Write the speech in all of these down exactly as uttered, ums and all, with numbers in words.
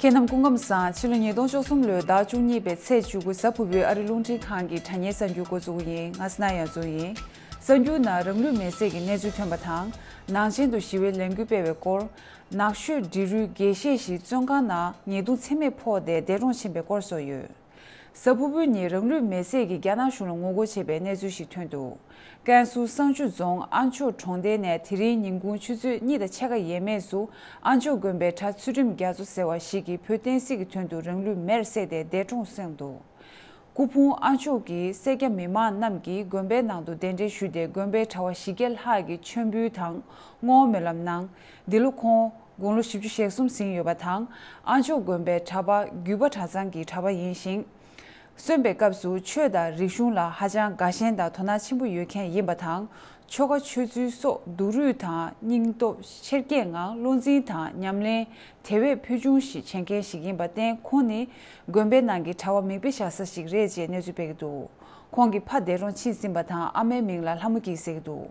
ཁྱེད་རྣམས་སྐུ་ཁམས་བཟང་། ཕྱི་ལོ་ཉིས་སྟོང་བཅུ་གསུམ་ལོའི་ཟླ་བཅུ་གཉིས་པའི་ཚེས་བཅུ་དགུ་གཟའ་ཕུར་བུའི་ཨ་རི་རླུང་འཕྲིན་ཁང་གི་དྲ་བརྙན་གསར་འགྱུར་འགོ་འཛུགས་ཡིན། ང་སི་ན་ཡ་ཛོ་ཡིན། གསར་འགྱུར་ནང་རང་ལུས་མེར་སྲེག་གི་གནས་ཚུལ་ཐོན་པ་དང་། ནང་ཆེན་དུ་ཞི་བའི་ལས་འགུལ་སྤེལ་བའི་སྐོར། ནགས་ཤོད་འབྲི་རུའི་དགེ་བཤེས་ཤིག་བཙོན་ཁང་ནང་ཉེས་རྡུང་མཚན་མེད་ཕོག་སྟེ་འདས་གྲོངས་ཕྱིན་པའི་སྐོར་སོགས་ཡོད། གཟའ་ཕུར་བུ་ཉིན་རང་ལུས་མེར་སྲེག་གིས་རྒྱ་ནག་གཞུང་ལ་ངོ་རྒོལ་བྱས་པའི་གནས་ཚུལ་ཞིག་ཐོན་འདུག་ཀན་སུའུ་བསང་ཆུ་རྫོང་ཨན་ཆོག་གྲོང་སྡེ་ནས་དེ་རིང་ཉིན་གུང་ཆུ་ཚོད་གཉིས་དང་ཕྱེད་ཀ་ཡས་མས་སུ་ཨན་ཆོག་དགོན་པའི་གྲྭ་ཚུལ་ཁྲིམས་རྒྱ་མཚོ་ཟེར་བ་ཞིག་གིས་བོད་བསྟན་སྲིད་ཀྱི་དོན་དུ་རང་ལུས་མེར་བསྲེགས་ཏེ་འདས་གྲོངས་སོང་འདུག་སྐུ་ཕུང་ཨན་ཆོག་གི་སེར་སྐྱ་མི་མང་རྣམས་ཀྱིས་དགོན་པའི་ནང་དུ་གདན་འདྲེན་ཞུས་ཏེ། དགོན་པའི་གྲྭ་བ་བཞི་བརྒྱ་ལྷག་གིས་མཆོད་འབུལ་དང་བསྔོ་བ་སྨོན་ལམ་གནང་། འདི་ལོ་ཁོང་དགུང་ལོ་བཞི་བཅུ་ཞེ་གསུམ་ཟིན་ཡོད་པ་དང་། ཨན་ཆོག་དགོན་པའི་གྲྭ་པ་རྒྱུད་པ་གྲྭ་ཚང་གི་གྲྭ་པ་ཡིན་ཞིང་། གསོན་པའི་སྐབས་སུ་ཆོས་དང་རིག་གཞུང་ལ་ཧ་ཅང་དགའ་ཞེན་དང་དོ་སྣང་ཆེན་པོ་ཡོད་མཁན་ཡིན་པ་དང་། ཆོ་ག་ཆོས་ཚུལ་སོགས་སྡུག་རུས་དང་སྙིང་སྟོབས་ཆེར་སྐྱེད་ངང་བློ་འཛིན་དང་ཉམས་ལེན་དེ་བས་ཕུལ་བྱུང་ཞིག་བྱེད་མཁན་ཞིག་ཡིན་པར་བརྟེན། ཁོང་ནི་དགོན་པའི་ནང་གི་གྲྭ་བ་མིག་དཔེ་བཞག་ས་ཞིག་རེད་ཅེས་གནས་ཚུལ་སྤེལ་གྱི་འདུག་ཁོང་གི་ཕ་འདས་གྲོངས་ཕྱིན་ཟིན་པ་དང་། ཨ་མའི་མིང་ལ་ལྷ་མོ་སྐྱིད་ཟེར་གྱི་འདུག་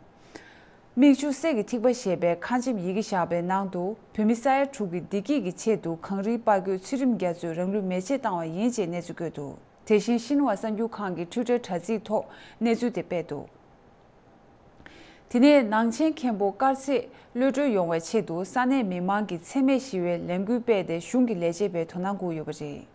མིག་ཆུ་གསེར་གྱི་ཐིགས་པ་ཞེས་པའི་ཁ་ཆེམས་ཡི་གེ་བཞག་པའི་ནང་དུ། བོད་མི་ས་ཡ་དྲུག་གི་བདེ་སྐྱིད་ཀྱི་ཆེད་དུ་གངས་རིའི་དཔའ་རྒོད་ཚུལ་ཁྲིམས་རྒྱ་མཚོས་རང་ལུས་མེ་མཆེད་བཏང་བ་ཡིན་ཅེས་གནས་ཚུལ་བཀོད་འདུག་དེ་བཞིན་ཤིན་ཧྭ་གསར་འགྱུར་ཁང་གི་ཊུའི་ཊར་དྲ་ཚིགས་ཐོག་གནས་ཚུལ་དེ་སྤེལ་འདུག་དེ་ནས་ནང་ཆེན་མཁན་པོ་དཀར་ཚེ་གློད་གྲོལ་ཡོང་བའི་ཆེད་དུ་ས་གནས་མི་མང་གིས་མཚན་སྨད་ཞི་བའི་ལས་འགུལ་སྤེལ་ཏེ། གཞུང་གི་ལས་བྱེད་པའི་དོ་སྣང་བསྐུར་ཡོད་པ་རེད།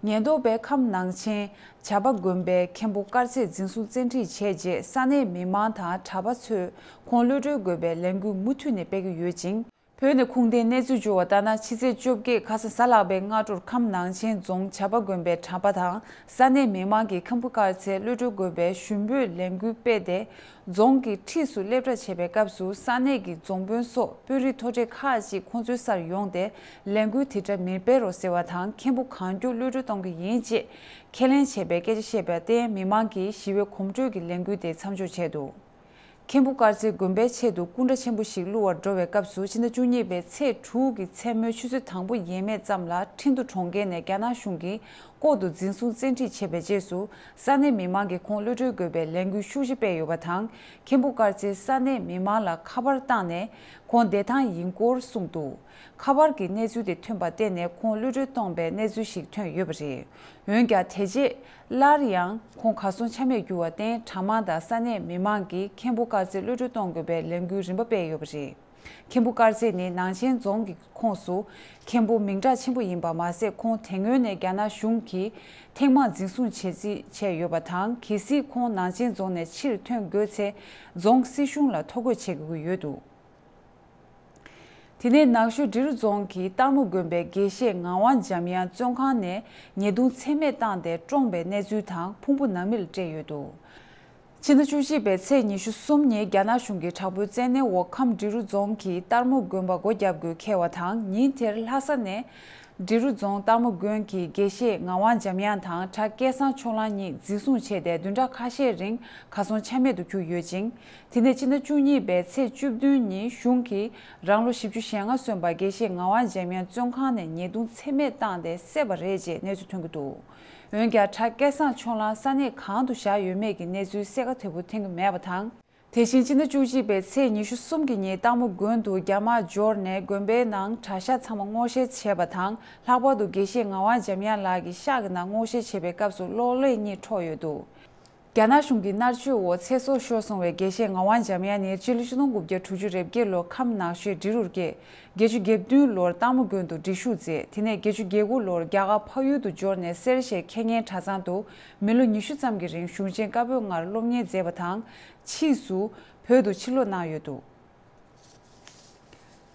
ཉེན་རྟོག་པས་ཁམས་ནང་ཆེན་བྱ་པ་དགོན་པའི་མཁན་པོ་དཀར་ཚེ་འཛིན་བཟུང་བཙན་ཁྲིད་བྱས་རྗེས། ས་གནས་མི་མང་དང་གྲྭ་པ་ཚོས་ཁོང་གློད་གྲོལ་དགོས་པའི་ལས་འགུལ་མུ་མཐུད་ནས་སྤེལ་གྱི་ཡོད་ཅིང་། བོད་ནས་ཁུངས་ལྡན་གནས་ཚུལ་འབྱོར་བ་ལྟར་ན། ཕྱི་ཚེས་བཅོ་བརྒྱད་ཁ་སང་གཟའ་ལྷག་པའི་སྔ་དྲོར་ཁམས་ནང་ཆེན་རྫོང་བྱ་པ་དགོན་པའི་གྲྭ་པ་དང་ས་གནས་མི་མང་གིས་མཁན་པོ་དཀར་ཚེ་གློད་གྲོལ་དགོས་པའི་ཞུ་འབོད་ལས་འགུལ་སྤེལ་ཏེ། རྫོང་གི་འཁྲིས་སུ་སླེབས་གྲབས་བྱེད་པའི་སྐབས་སུ། ས་གནས་ཀྱི་རྫོང་དཔོན་སོགས་དཔོན་རིགས་མཐོ་གྲས་ཁག་ཅིག་ཁོང་ཚོའི་སར་ཡོང་སྟེ། ལས་འགུལ་དེ་འདྲ་མི་སྤེལ་རོགས་ཟེར་བ་དང་། མཁན་པོ་གང་མགྱོགས་གློད་གྲོལ་གཏོང་གི་ཡིན་ཅེས་ཁས་ལེན་བྱས་པའི་སྐད་ཆ་བཤད་པར་བརྟེན། མི་མང་གིས་ཞི་བའི་གོམ་བགྲོད་ཀྱི་ལས་འགུལ་དེ་མཚམས་འཇོག་བྱས་འདུག་མཁན་པོ་དཀར་ཚེ་དགོན་པའི་ཆེད་དུ་སྐུ་འདྲ་ཆེན་པོ་ཞིག་བླུ་བར་འགྲོ་བའི་སྐབས་སུ། ཕྱི་ཟླ་བཅུ་གཉིས་པའི་ཚེས་དྲུག་གི་མཚན་མོའི་ཆུ་ཚོད་དང་པོ་ཡས་མས་ཙམ་ལ་ཁྲིན་ཏུ་གྲོང་ཁྱེར་ནས་རྒྱ་ནག་གཞུང་གིས་ལྐོག་ཏུ་འཛིན་བཟུང་བཙན་ཁྲིད་བྱས་པའི་རྗེས་སུ། ས་གནས་མི་མང་གིས་ཁོང་གློད་གྲོལ་དགོས་པའི་ལས་འགུལ་ཤུགས་ཆེ་སྤེལ་ཡོད་པ་དང་། མཁན་པོ་དཀར་ཚེས་ས་གནས་མི་མང་ལ་ཁ་པར་བཏང་ནས་ཁོང་བདེ་ཐང་ཡིན་སྐོར་གསུངས་འདུག་ཁ་པར་གྱི་གནས་ཚུལ་དེ་ཐོན་པར་བརྟེན་ནས་ཁོང་གློད་གྲོལ་གཏོང་པའི་གནས་ཚུལ་ཞིག་ཐོན་ཡོད་པ་རེད། འོན་ཀྱང་། དེ་རྗེས་སླར་ཡང་ཁོང་གར་སོང་ཆ་མེད་གྱུར་བར་བརྟེན། གྲྭ་མང་དང་ས་གནས་མི་མང་གིས་མཁན་པོ་དཀར་ཚེ་གློད་གྲོལ་གཏོང་དགོས་པའི་ལས་འགུལ་རིམ་པ་སྤེལ་ཡོད་པ་རེད། མཁན་པོ་དཀར་ཚེ་ནི་ནང་ཆེན་རྫོང་གི་ཁོངས་སུ་མཁན་པོ་མིང་གྲགས་ཆེན་པོ་ཡིན་པ་མ་ཟད། ཁོང་དེ་སྔོན་ནས་རྒྱ་ནག་གཞུང་གིས་ཐེངས་མང་འཛིན་བཟུང་བྱེད་རྩིས་བྱས་ཡོད་པ་དང་། གལ་སྲིད་ཁོང་ནང་ཆེན་རྫོང་ནས་ཕྱིར་ཐོན་དགོས་ཚེ། རྫོང་སྲིད་གཞུང་ལ་ཐོ་འགོད་བྱེད་དགོས་ཀྱི་ཡོད་འདུག་དེ་ནས་ནག་ཆུ་འབྲི་རུ་རྫོང་གི་སྟག་མོ་དགོན་པའི་དགེ་བཤེས་ངག་དབང་འཇམ་དབྱངས་བཙོན་ཁང་ནས་ཉེས་རྡུང་མཚན་སྨད་བཏང་སྟེ་བཀྲོངས་པའི་གནས་ཚུལ་དང་། ཕུང་པོ་ནང་མིར་སྤྲད་ཡོད་འདུག་ཕྱི་ཟླ་བཅུ་གཅིག་པའི་ཚེས་ཉི་ཤུ་གསུམ་ཉིན་རྒྱ་ནག་གཞུང་གིས་དྲག་པོའི་བཙན་གནོན་འོག་ཁམས་འབྲི་རུ་རྫོང་གི་སྟག་མོ་དགོན་པ་སྒོ་བརྒྱབ་དགོས་འཁེལ་བ་དང་། ཉིན་དེར་ལྷ་ས་ནས་འབྲི་རུ་རྫོང་སྟག་མོ་དགོན་གྱི་དགེ་བཤེས་ངག་དབང་འཇམ་དབྱངས་དང་གྲྭ་སྐལ་བཟང་ཕྱོགས་གླང་གཉིས་འཛིན་བཟུང་བྱས་ཏེ། བདུན་ཕྲག་ཁ་ཤས་རིང་གར་སོང་ཆ་མེད་དུ་གྱུར་ཡོད་ཅིང་། དེ་ནས་ཕྱི་ཟླ་བཅུ་གཉིས་པའི་ཚེས་བཅུ་བདུན་ཉིན་གཞུང་གིས་རང་ལོ་བཞི་བཅུ་ཞེ་ལྔ་སོན་པ་དགེ་བཤེས་ངག་དབང་འཇམ་དབྱངས་བཙོན་ཁང་ནས་ཉེས་རྡུང་མཚན་སྨད་བཏང་སྟེ་བསད་པ་རེད་ཅེས་གནས་ཚུལ་ཐོན་གྱི་འདུག་འོན་ཀྱང་། གྲྭ་སྐལ་བཟང་ཕྱོགས་གླང་ས་གནས་གང་དུ་བཞག་ཡོད་མེད་ཀྱི་གནས་ཚུལ་གསལ་ཁ་དོད་པོ་ཐོན་གྱི་མེད་པ་དང་། དེ་བཞིན་ཕྱི་ཟླ་བཅུ་གཅིག་པའི་ཚེས་ཉི་ཤུ་གསུམ་གྱི་ཉིན་སྟག་མོ་དགོན་དུ་རྒྱ་དམག་འབྱོར་ནས་དགོན་པའི་ནང་གྲྭ་ཤག་ཚང་མ་སྔོག་བཤེར་བྱས་པ་དང་། ལྷག་པར་དུ་དགེ་བཤེས་ངག་དབང་འཇམ་དབྱངས་ལགས་ཀྱི་ཤག་གི་ནང་སྔོག་བཤེར་བྱེད་པའི་སྐབས་སུ་གློག་ཀླད་གཉིས་འཕྲོག་ཡོད་འདུག་རྒྱ་ནག་གཞུང་གི་མནར་གཅོད་འོག་ཚེ་སྲོག་ཤོར་སོང་བའི་དགེ་བཤེས་ངག་དབང་འཇམ་དབྱངས་ནི་སྤྱི་ལོ་ཆིག་སྟོང་དགུ་བརྒྱ་དྲུག་ཅུ་རེ་བརྒྱད་ལོར་ཁམས་ནགས་ཤོད་འབྲི་རུར་སྐྱེས། བརྒྱད་ཅུ་གྱ་བདུན་ལོར་སྟག་མོ་དགོན་དུ་སྒྲིག་ཞུགས་མཛད། དེ་ནས་བརྒྱད་ཅུ་གྱ་དགུ་ལོར་རྒྱ་གར་འཕགས་ཡུལ་དུ་འབྱོར་ནས་སེར་ཞེ་མཁས་སྙན་གྲྭ་ཚང་དུ་མི་ལོ་ཉི་ཤུ་ཙམ་གྱི་རིང་གཞུང་ཆེན་བཀའ་པོད་ལྔར་སློབ་གཉེར་མཛད་པ་དང་། ཕྱིས་སུ་བོད་དུ་ཕྱིར་ལོག་གནང་ཡོད་འདུག་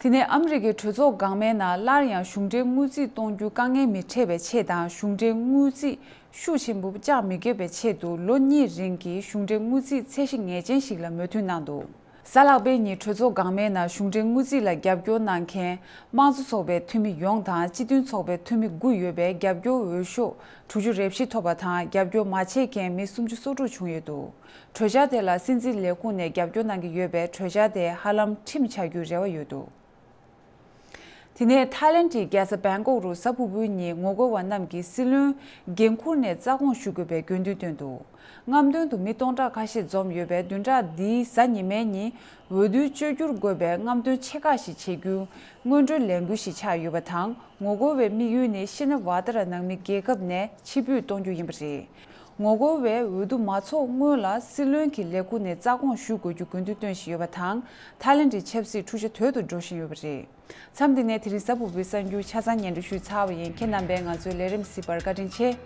དེ་ནས་ཨ་མི་རི་ཀའི་གྲོས་ཚོགས་འགག་མའི་ནང་སླར་ཡང་གཞུང་འབྲེལ་དངུལ་རྩིས་གཏོང་རྒྱུ་དཀའ་ངལ་མི་འཕྲད་པའི་ཆེད་དང་། གཞུང་འབྲེལ་དངུལ་རྩིས་ཤུགས་ཆེན་པོ་བཅག་མི་དགོས་པའི་ཆེད་དུ་ལོ་གཉིས་རིང་གི་གཞུང་འབྲེལ་དངུལ་རྩིས་ཚད་གཞི་ངེས་ཅན་ཞིག་ལ་མོས་མཐུན་གནང་འདུག་གཟའ་ལྷག་པའི་ཉིན་གྲོས་ཚོགས་འགག་མའི་ནང་གཞུང་འབྲེལ་དངུལ་རྩིས་ལ་རྒྱབ་སྐྱོར་གནང་མཁན་དམངས་གཙོ་ཚོགས་པའི་འཐུས་མི་ཡོངས་དང་། སྤྱི་མཐུན་ཚོགས་པའི་འཐུས་མི་དགུ་ཡོད་པའི་རྒྱབ་སྐྱོར་འོས་ཤོག་དྲུག་ཅུ་རེ་བཞི་ཐོབ་པ་དང་། རྒྱབ་སྐྱོར་མ་བྱས་མཁན་མི་སུམ་ཅུ་སོ་དྲུག་བྱུང་ཡོད་འདུག་གྲོས་འཆར་དེ་ལ་སྲིད་འཛིན་ལས་ཁུངས་ནས་རྒྱབ་སྐྱོར་གནང་གི་ཡོད་པས། གྲོས་འཆར་དེ་ཧ་ལམ་ཁྲིམས་ཆགས་རྒྱུའི་རེ་བ་ཡོད་འདུག་དེ་ནས་ཐའི་ལེན་ཌི་རྒྱལ་ས་བེང་ཀོག་རུ་གཟའ་ཕུར་བུའི་ཉིན་ངོ་རྒོལ་བ་རྣམས་ཀྱིས་སྲིད་བློན་འགན་འཁུར་ནས་རྩ་དགོངས་ཞུ་དགོས་པའི་དགོས་འདུན་བཏོན་འདུག་རྔམ་སྟོན་དུ་མི་སྟོང་ཕྲག་ཁ་ཤས་འཛོམས་ཡོད་པའི་བདུན་ཕྲག་འདིའི་གཟའ་ཉི་མའི་ཉིན་འོས་བསྡུ་བཅོས་བསྒྱུར་དགོས་པའི་རྔམ་སྟོན་ཆེ་ཁག་ཞིག་བྱེད་རྒྱུའི་སྔོན་འགྲོའི་ལས་འགུལ་ཞིག་ཆགས་ཡོད་པ་དང་། ངོ་རྒོལ་བའི་དམིགས་ཡུལ་ནི་ཤི་ན་ཝ་ཏ་ར་ནང་མི་རྒྱལ་ཁབ་ནས་ཕྱིར་འབུད་གཏོང་རྒྱུ་ཡིན་པ་རེད། ངོ་རྒོལ་བས་འོས་བསྡུ་མ་ཚོགས་སྔོན་ལ་སྲིད་བློན་གྱི་ལས་ཁུངས་ནས་རྩ་དགོངས་ཞུ་དགོས་རྒྱུ་དགོས་འདུན་བཏོན་བཞིན་ཡོད་པ་དང་། ཐའི་ལེན་ཌིའི་ཆབ་སྲིད་འཁྲུག་ཆ་དོད་དུ་འགྲོ་བཞིན་ཡོད་པ་རེད། མཚམས་འདི་ནས་དེ་རིང་གཟའ་ཕུར་བུའི་གསར་འགྱུར་ཆ་ཚང་སྙན་སྒྲོན་ཞུས་ཚར་བ་ཡིན། ཁྱེད་རྣམ་པས་ང་ཚོའི་ལས་རིམ་གཟིགས་པར་བཀའ་དྲིན་ཆེ།